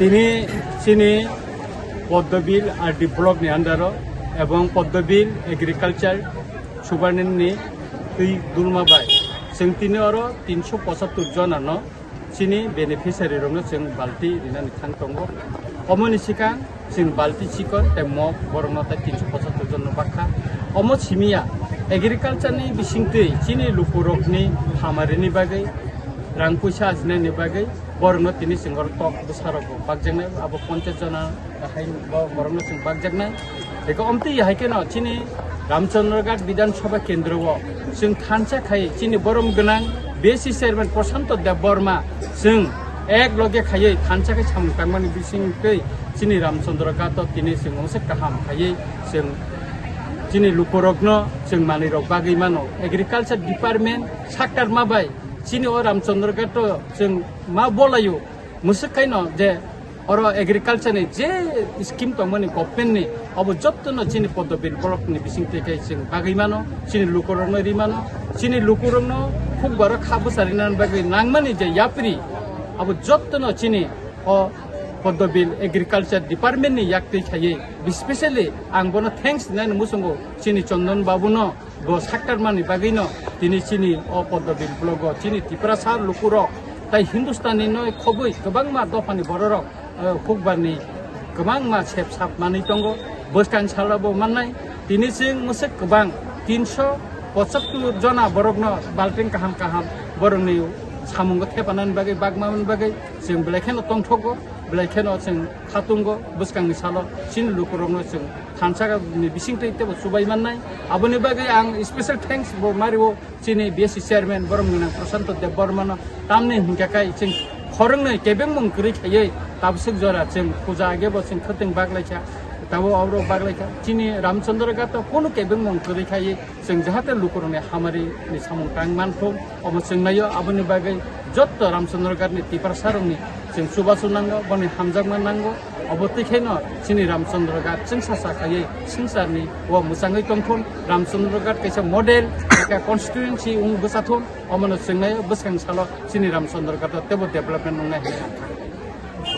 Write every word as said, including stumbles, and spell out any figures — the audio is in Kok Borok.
Tini chini Poddobil R D block ni under o ebong Poddobil agriculture superintendent ni twi dulma bai chwng tini oro tinso pochattor jona no chini beneficiary rok no chwng balti rinani thang tongo. Omo ni swkang chwng balti chikon tei mok borok no tai tinso pochattor jon no bakha. Omo simiya agriculture ni bisingtwi chini lukurok ni hamari ni bagwi rang puisa ajinani bagwi borok no tini chwng oro tok bwsa rok bo bakjaknai abo ponchas jona hai bo borok no chwng bakjaknai. Eko omtwi hai khe no chini Ramchandra Ghat Bidhan Sabha Kendro o chwng thansa khai chini borom gwnang B S C chairman Prashanto Debbarma chwng ek loge khaiwi thansa khai samung tangmani bisingtwi chini Ramchandra Ghat o tini chwng mungsa kaham khaiwi chwng chini lukurokno chwng manwirok bagwi mano. Agriculture department saktarma bai chini o Ramchandra Ghat o chwng ma bolaio. Mwswk khaino je oro agriculture ni je scheme tongmani government ni, abo jotto no chini Poddobil block ni bising twi kai chwng bagwi mano, chini lukurok no ri mano, chini lukurok no khuk baro kha bwsa rina bagwi nangmani je yapri, abo jotto no chini o Poddobil agriculture department ni yak twi khaiwi, specially ang bono thanks nai musungo chini Chondon babu no. Bo saktarmani bagwino tini chini o Poddobil blogo chini Tiprasa lukurok tai Hindustani no khobwi kwbangma dophani bororok, eh, hukbarni kwbangma sep sap manwi tongo. Bwskang salo bo mannai tini chwng mwswk kwbang tinso pochattor jona borokno balting kaham kaham borokni samungo thepanani bagwi bagmani bagwi chwng belai kheno tongthogo, belai kheno chwng khatungo. Bwskangni salo chini lukurokno chwng thansa ni bisingtwi teibo chubai mannai. Aboni bagwi ang special thanks bo mario chini B S C chairman borom gwnang Prashanto Debbarmano, tamni hinkha kai chwng khoroknwi kebengmung kwrwi khaiwi tabswk jora chwng puja age bo chwng khwtwng baglaikha, tabo oro baglaikha. Chini Ramchandra Ghat o kunu kebengmung kwrwi khaiwi chwng jahate lukurokni hamari ni samung tang manthung, omo chwng naio. Aboni bagwi jotto Ramchandra Ghat ni Tiprasa rokni chwng chubachu nango, boni hamjakma nango. Obo twi khaino chini Ramchandra Ghat chwngsa sa khaiwi swngcharni o mwchangwi tongthun. Ramchandra Ghat kaisa model, kaisa constituency wng bwchathun, omono chwng naio. Bwskang salo chini Ramchandra Ghat o teibo development wngnai hinwi ang kha.